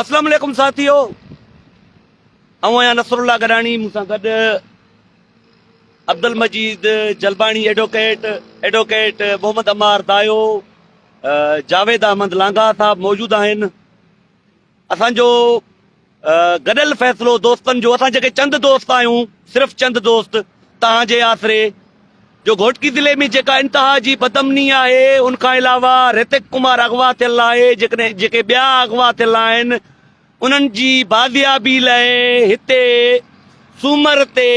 اسلام عليڪم ساٿيو آئون آهيان نصر الله گڏاڻي مون سان گڏ عبدالمجيد جلباڻي ايڊووڪيٽ ايڊووڪيٽ محمد عمار دايو جاويد احمد لانگاهه صاحب موجود آهن اسان جو گڏيل فيصلو دوستن جو اسان جيڪي چند دوست آهيون صرف چند دوست تهان جي آسري جو گهوٽڪي ضلعي ۾ جيڪا انتها جي بدامني آهي ان کان علاوه رتڪ ڪمار اغوا ٿيل آهي جيڪڏهن جيڪي ٻيا اغوا ٿيل آهن انهن جي بازيابي لاء هتي سومر تي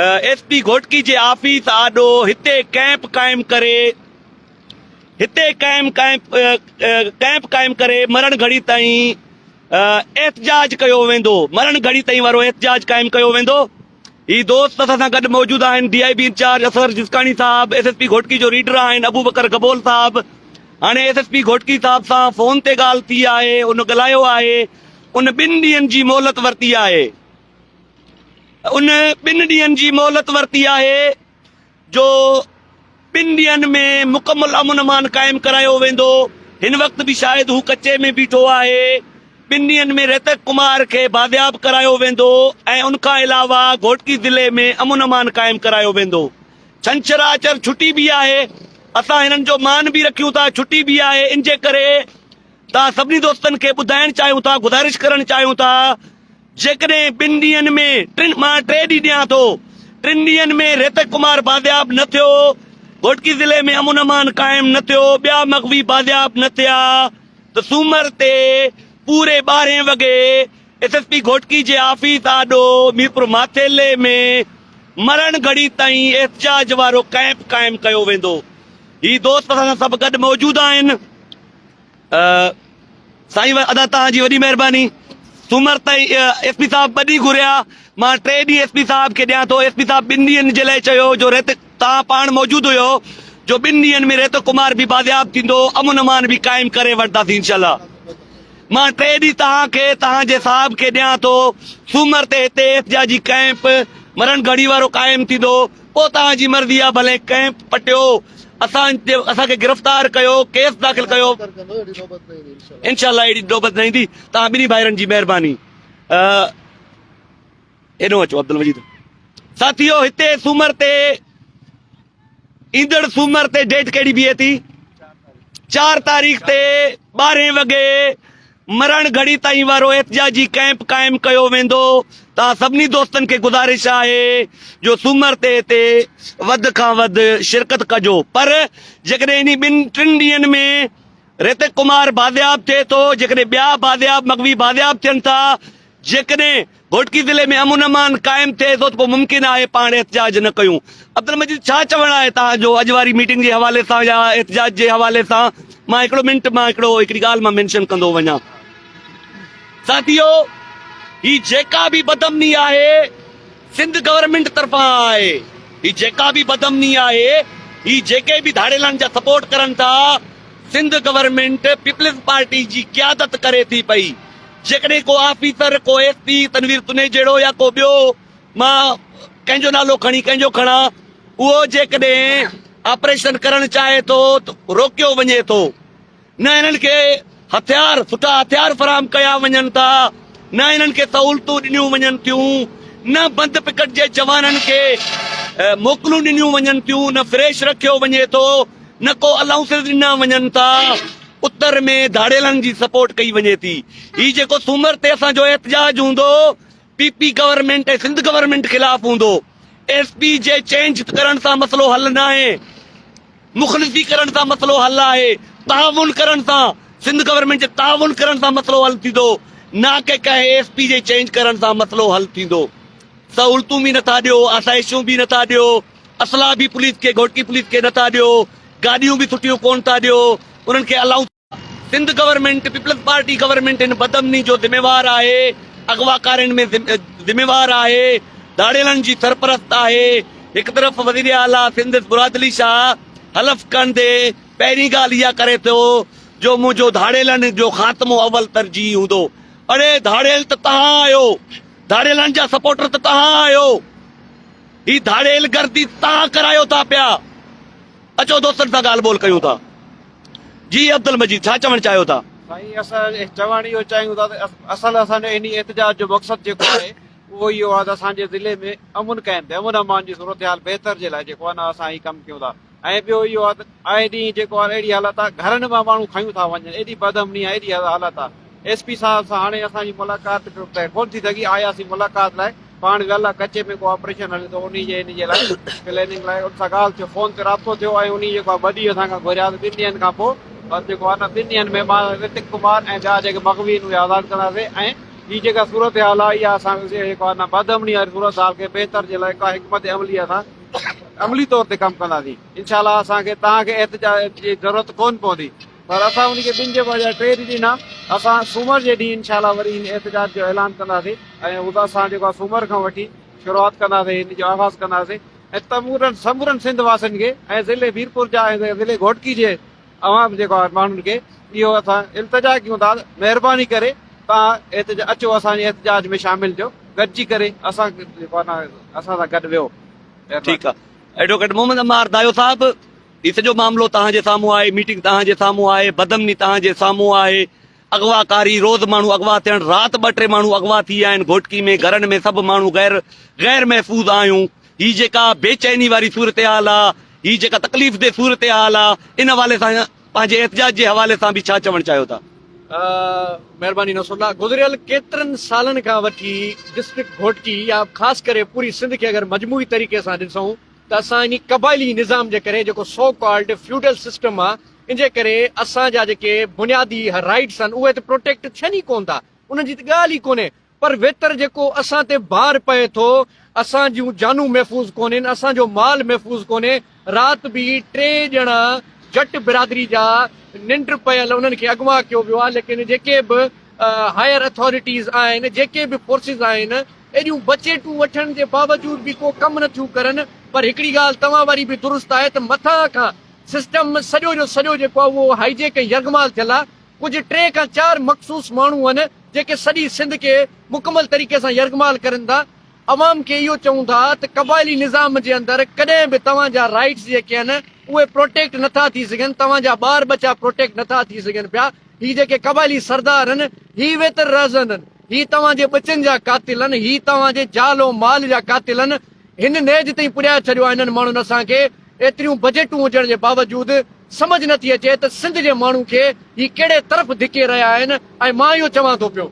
ايس پي گهوٽڪي جي آفيس آڏو هتي ڪئمپ قائم ڪري هتي قائم ڪئمپ قائم ڪري مرڻ گهڙي تائين احتجاج ڪيو ويندو مرڻ گهڙي تائين وارو احتجاج قائم ڪيو ويندو. هي دوست اسان سان گڏ موجود آهن D I B incharge Asghar Jiskani صاحب ايس ايس پي گهوٽڪي جو ريڊر آهن ابوبڪر گبول صاحب هاڻي ايس ايس پي گهوٽڪي صاحب سان فون تي ڳالهه ٿي آهي ان ڳالهايو آهي ان ٻن ڏينهن جي مهلت ورتي آهي ان ٻن ڏينهن جي مهلت ورتي آهي جو ٻن ڏينهن ۾ مڪمل امن امان قائم ڪرايو ويندو، هن وقت به شايد هو ڪچي ۾ بيٺو آهي، ٻن ڏينهن ۾ ريتڪ ڪمار کي بازياب ڪرايو ويندو ۽ ان کان علاوه گهوٽڪي ضلعي ۾ امن امان قائم ڪرايو ويندو. ڇنڇر آچر ڇٽي به آهي، اسان هنن جو مان به رکيون ٿا، ڇٽي به آهي، ان جي ڪري توهان سڀني دوستن کي ٻڌائڻ چاهيون ٿا، گذارش ڪرڻ چاهيون ٿا جيڪڏهن ٻن ڏينهن ۾ ٽن مان ٽي ڏينهن ڏيان ٿو ٽن ڏينهن ۾ ريتڪ ڪمار بازياب نه ٿيو، گهوٽڪي ضلعي ۾ امن امان قائم نه ٿيو، ٻيا مغوي بازياب نه ٿيا ته سومر تي پوري ٻارهين وڳي ايس ايس پي گهوٽڪي جي آفيس آڏو ميرپور ماٿيلي ۾ مرڻ گهڙي تائين احتجاج وارو ڪئمپ قائم ڪيو ويندو. هي دوست اسان سان سڀ گڏ موجود آهن. سائين ادا توهان جي وڏي مهرباني سومر تائين ايس پي صاحب ٻه ڏينهن گهريا مان ٽي ڏينهن ايس پي صاحب کي ڏيان ٿو ايس پي صاحب ٻن ڏينهن جي لاء چيو جو ريت توهان پاڻ موجود هيو جو ٻن ڏينهن ۾ ريت ڪمار به بازياب ٿيندو امن امان به قائم ڪري وٺنداسين انشاء الله مان ٽي ڏينهن توهان کي توهان جي صاحب کي ڏيان ٿو سومر تي هتي احتجاجي ڪئمپ مرڻ گهڙي وارو قائم ٿيندو پوء توهان جي مرضي آ ڀلي ڪئمپ پٽيو اسان اسان کي گرفتار ڪيو ڪيس داخل ڪيو انشاء الله اهڙي نوبت نه ايندي توهان ٻنهي ڀائرن جي مهرباني هيڏو اچو عبدالمجيد ساٿيو هتي سومر تي ايندڙ سومر تي ڊيٽ ڪهڙي بيهي ٿي چار تاريخ تي ٻارهين وڳي مرڻ گهڙي تائين وارو احتجاجي ڪئمپ قائم ڪيو ويندو. توهان سڀني دوستن کي گذارش آهي جو سومر تي هتي وڌ کان وڌ شرڪت ڪجو پر جيڪڏهن انهي ٻن ٽن ڏينهن ۾ ريتڪ ڪمار بازياب ٿئي ٿو جيڪڏهن ٻيا بازياب مغوي بازياب ٿين ٿا جيڪڏهن گهوٽڪي ضلعي ۾ امن امان قائم ٿئي ٿو ته پوء ممڪن آهي پاڻ احتجاج نه ڪيون. عبدالمجيد ڇا چوڻ آهي توهان جو اڄ واري ميٽنگ جي حوالي سان يا احتجاج جي حوالي سان مان هڪڙو منٽ مان هڪڙو هڪڙي ڳالهه مان مينشن ڪندو وڃان ساٿيو هي جيڪا به بدامني آهي سنڌ گورنمينٽ طرفان آهي هي جيڪا به بدامني آهي هي جيڪي به ڌاڙيلن جا سپورٽ ڪرن ٿا سنڌ گورنمينٽ پيپلز پارٽي جي قيادت ڪري ٿي پئي جيڪڏهن ڪو آفيسر، ڪو ايس پي تنوير تنيي جهڙو يا ڪو ٻيو، مان ڪنهن جو نالو کڻي ڪنهن جو کڻان، اهو جيڪڏهن آپريشن ڪرڻ چاهي ٿو ته روڪيو وڃي ٿو. نه هنن کي هٿيار، سٺا هٿيار فراهم ڪيا وڃن ٿا، نه هنن کي سهولتون ڏنيون وڃن ٿيون، نه بند پڪٽ جي جوانن کي موڪلون ڏنيون وڃن ٿيون، نه فريش رکيو وڃي ٿو، نه ڪو الائونسز ڏنا وڃن ٿا. اتر ۾ ڌاڙيلن جي سپورٽ ڪئي وڃي ٿي. هي جيڪو سومر تي اسان جو احتجاج هوندو P P government ۽ Sindh government خلاف هوندو. ايس پي جي چينج ڪرڻ سان مسئلو حل ناهي. مخلصي ڪرڻ سان مسئلو حل آهي. تعاون ڪرڻ سان سنڌ گورنمينٽ جي تعاون ڪرڻ سان مسئلو حل ٿيندو نه ڪي ڪنهن ايس پي جي چينج ڪرڻ سان مسئلو حل ٿيندو. سهولتون به نٿا ڏيو، آسائشون به نٿا ڏيو، اسلحا به پوليس کي گهوٽڪي پوليس کي نٿا ڏيو، گاڏيون به سٺيون ڪونه ٿا ڏيو، انهن کي allowance. Sindh government, peoples party government هن بدامني جو ذميوار آهي، اغواڪارين ۾ ذميوار آهي، ڌاڙيلن جي سرپرست آهي، هڪ طرف وزير اعليٰ سنڌ مراد علي شاهه حلف کڻندي پهرين ڳالهه اها ڪري ٿو جو منهنجو ڌاڙيلن جو خاتمو اول ترجيح هوندو، اڙي ڌاڙيل ته توهان آهيو، ڌاڙيلن جا سپورٽر ته توهان آهيو، هي ڌاڙيل گردي توهان ڪرايو ٿا پيا. اچو دوستن سان ڳالهه ٻولهه ڪيون ٿا. جي عبدالمجيد ڇا چوڻ چاهيو ٿا؟ سائين اسان چوڻ اهو چاهيون ٿا ته اصل اسان جو انهي احتجاج جو مقصد جيڪو آهي اهو اهو آهي ته اسان جي ضلعي ۾ امن قائم ٿئي امن امان جي صورتحال بهتر جي لاء جيڪو آهي نه اسان هي ڪم ڪيون ٿا ۽ ٻيو اهو آهي ته آئي ڏينهن جيڪو آهي اهڙي حالت آهي گهرن مان ماڻهو کنيون ٿا وڃن ايڏي بدامني آهي ايڏي حالت آهي ايس پي صاحب سان هاڻي اسان جي ملاقات ته ڪونه ٿي سگهي آياسين ملاقات لاء پاڻ ويل آهي ڪچي ۾ ڪو آپريشن هلي ٿو انهي جي انهي جي لاء پلاننگ لاء ان سان ڳالهه ٿيو فون تي رابطو ٿيو ۽ انهي جيڪو آهي ٻه ڏينهن اسان کان گهريا ته ٻن ڏينهن کان پوء بس جيڪو آهي نه ٻن ڏينهن ۾ مان رتڪ ڪمار ۽ ٻيا جيڪي مغوي آهن اهي آزاد ڪنداسين ۽ هي جيڪا صورتحال آهي اها اسان جيڪو آهي نه بدامني واري صورتحال کي بهتر جي لاء ڪا حڪمت عملي اسان عملي طور تي ڪم ڪنداسين انشاء الله اسان کي توهان کي احتجاج جي ضرورت ڪونه پوندي پر اسان ان کي ٻن جي بجاء ٽي ڏينهن ڏنا اسان سومر جي ڏينهن انشاء الله وري هن احتجاج جو اعلان ڪنداسين ۽ هو اسان جيڪو آهي سومر کان وٺي شروعات ڪنداسين هن جو آغاز ڪنداسين ۽ تمورن سمورن سنڌ واسين کي ۽ ضلعي ميرپور جا ۽ ضلعي گهوٽڪي جي عوام جيڪو آهي ماڻهن کي اهو اسان التجا ڪيون ٿا مهرباني ڪري توهان احتجاج اچو اسان جي احتجاج ۾ شامل ٿيو گڏجي ڪري اسان جيڪو آهي اسان سان گڏ ويهو. ٺيڪ آهي ايڊووڪيٽ محمد عمار دايو صاحب هي سڄو معاملو توهان جي سامهون آهي، ميٽنگ توهان جي سامهون آهي، بدامني توهان جي سامهون آهي، اغوا ڪاري، روز ماڻهو اغوا ٿيڻ، رات ٻه ٽي ماڻهو اغوا ٿي ويا آهن گهوٽڪي ۾ گهرن ۾ سڀ ماڻهو غير غير محفوظ آهيون، هي جيڪا بيچيني واري صورتحال آ، هي جيڪا تڪليف ده صورتحال آ، ان حوالي سان پنهنجي احتجاج جي حوالي سان به ڇا چوڻ چاهيو ٿا؟ مهرباني نصرالله، گذريل ڪيترن سالن کان وٺي ڊسٽرڪٽ گهوٽڪي يا خاص ڪري پوري سنڌ کي اگر مجموعي طريقي سان ڏسون ته اسان انهي قبائلي نظام جي ڪري جيڪو سو ڪالڊ فيوڊل سسٽم آ ان جي ڪري اسان جا جيڪي بنيادي رائيٽس آهن اهي ته پروٽيڪٽ ٿين ئي ڪون ٿا انهن جي ته ڳالهه ئي ڪونهي پر ويتر جيڪو اسان تي بار پئي ٿو اسان جون جانون محفوظ ڪونهن اسان جو مال محفوظ ڪونهي رات به ٽي ڄڻا جٽ برادري جا ننڊ پيل انهن کي اغوا ڪيو ويو آهي ليڪن جيڪي به هائر اٿارٽيز آهن جيڪي به فورسز آهن ايڏيون بچيٽون وٺڻ جي باوجود به ڪو ڪم نه ٿيون ڪرن پر هڪڙي ڳالهه توهان واري به درست آهي ته مٿان کان سسٽم سڄو جو سڄو جيڪو آهي اهو هائيجيڪ ۽ يرغمال ٿيل آهي ڪجهه ٽي کان چار مخصوص ماڻهو آهن جيڪي سڄي سنڌ کي مڪمل طريقي سان يرغمال ڪرن ٿا عوام کي اهو چئون ٿا ته قبائلي نظام جي اندر ڪڏهن به توهان جا رائيٽس جيڪي آهن اهي پروٽيڪٽ نه ٿا ٿي سگهن توهان جا ٻار ٻچا پروٽيڪٽ نه ٿا ٿي سگهن پيا هي جيڪي قبائلي سردار آهن هي ويتر رهزن آهن هي توهان جي ٻچن جا قاتل آهن هي توهان جي جال و مال جا قاتل آهن هن نيج تائين پڄائي ڇڏيو آهي هنن ماڻهن اسان کي ايتريون بجيٽون هجڻ جي باوجود سمجهه نه ٿي اچي ته سنڌ جي ماڻهو کي هي ڪهڙي طرف ڌڪي رهيا آهن ۽ مان اهو چوان ٿو پيو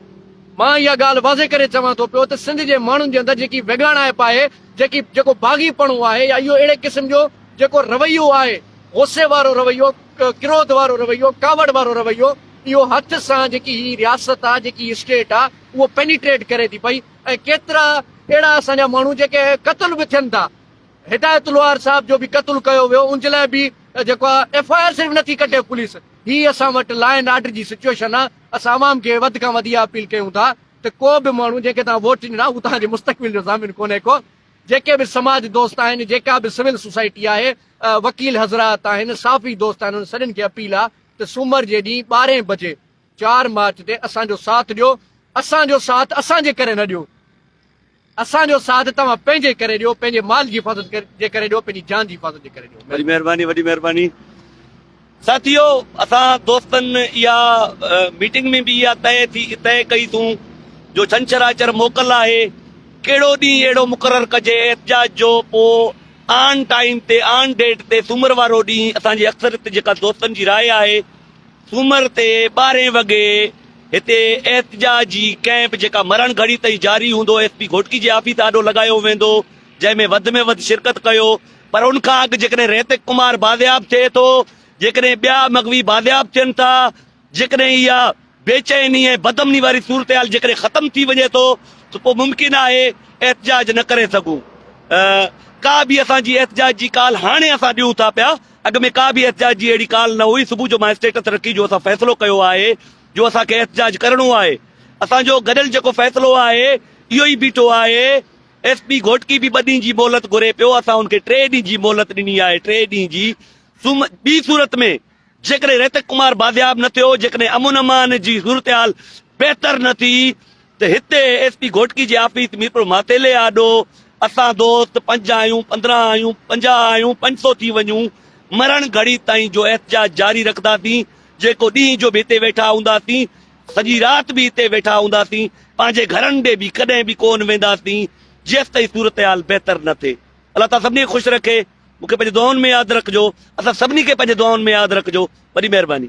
مان اها ڳالهه واضح ڪري چوان ٿو پيو ته سنڌ جي ماڻهن جي اندر جيڪي ويڳاڻائپ آهي، جيڪي جيڪو باغي پڻو آهي يا اهو اهڙي قسم جو جيڪو رويو آهي، غصي وارو رويو، ڪروڌ وارو رويو، ڪاوڙ وارو رويو، اهو هٿ سان جيڪي هي رياست آهي، جيڪي هي اسٽيٽ آهي، اهو پينيٽريٽ ڪري ٿي پئي ۽ ڪيترا اهڙا اسان جا ماڻهو جيڪي قتل به ٿين ٿا. هدايت لوهار صاحب جو به قتل ڪيو ويو ان جي لاء به جيڪو آهي ايف I R صرف نٿي ڪٽي پوليس. هي اسان وٽ لا اينڊ آرڊر جي سچوئيشن آهي. اسان عوام کي وڌ کان وڌ اها اپيل ڪيون ٿا ته ڪو به ماڻهو جنهن کي توهان ووٽ ڏنا اهو توهان جي مستقبل جو ضامن ڪونهي ڪو جيڪي به سماج دوست آهن جيڪا به سول سوسائٽي آهي وڪيل حضرات آهن صحافي دوست آهن انهن سڀني کي اپيل آهي ته سومر جي ڏينهن ٻارهين بجي چار مارچ تي اسان جو ساٿ ڏيو اسان جو ساٿ اسان جي ڪري نه ڏيو. اسان جو ساٿ توهان پنهنجي ڪري ڏيو، پنهنجي مال جي حفاظت جي ڪري ڏيو، پنهنجي جان جي حفاظت جي ڪري ڏيو. وڏي مهرباني وڏي مهرباني ساٿيو اسان دوستن اها ميٽنگ ۾ به اها طئي ٿي طئي ڪئي سون جو ڇنڇر آچر موڪل آهي ڪهڙو ڏينهن اهڙو مقرر ڪجي احتجاج جو پو آن ٽائيم تي آن ڊيٽ تي سومر وارو ڏينهن اسان جي اڪثريت جيڪا دوستن جي راء آهي سومر تي ٻارهين وڳي هتي احتجاجي ڪئمپ جيڪا مرڻ گهڙي تائين جاري هوندو ايس پي گهوٽڪي جي آفيس آڏو لڳايو ويندو جنهن ۾ وڌ ۾ وڌ شرڪت ڪيو پر ان کان اڳ جيڪڏهن ريتڪ ڪمار بازياب ٿئي ٿو جيڪڏهن ٻيا مغوي بازياب ٿين ٿا جيڪڏهن اها بيچيني ۽ بدامني واري صورتحال جيڪڏهن ختم ٿي وڃي ٿو ته پوء ممڪن آهي احتجاج نه ڪري سگهون ڪا به اسان جي احتجاج جي ڪال هاڻي اسان ڏيون ٿا پيا اڳ ۾ ڪا به احتجاج جي اهڙي ڪال نه هئي، صبح جو مان اسٽيٽس رکي جو اسان فيصلو ڪيو آهي جو اسان کي احتجاج ڪرڻو آهي، اسان جو گڏيل جيڪو فيصلو آهي اهو ئي بيٺو آهي، ايس پي گهوٽڪي به ٻه ڏينهن جي مهلت گهري پيو، اسان ان کي ٽي ڏينهن جي مهلت ڏني آهي، ٽي ڏينهن جي سوم ٻي صورت ۾ جيڪڏهن ريتڪ ڪمار بازياب نه ٿيو، جيڪڏهن امن امان جي صورتحال بهتر نه ٿي ته هتي ايس پي گهوٽڪي جي آفيس ميرپور ماتيلي آڏو اسان دوست پنج آهيون، 15 آهيون، 50 آهيون، 500 ٿي وڃون، مرڻ گهڙي تائين جو احتجاج جاري رکنداسين. جيڪو ڏينهن جو به هتي ويٺا هونداسين، سڄي رات به هتي ويٺا هونداسين، پنهنجي گهرن ڏي به ڪڏهن به ڪونه وينداسين، جيستائين صورتحال بهتر نه ٿئي. الله تعاليٰ سڀني کي خوش رکي. مون کي پنهنجي دعائن ۾ ياد رکجو. اسان سڀني کي پنهنجي دعائن ۾ ياد رکجو. وڏي مهرباني.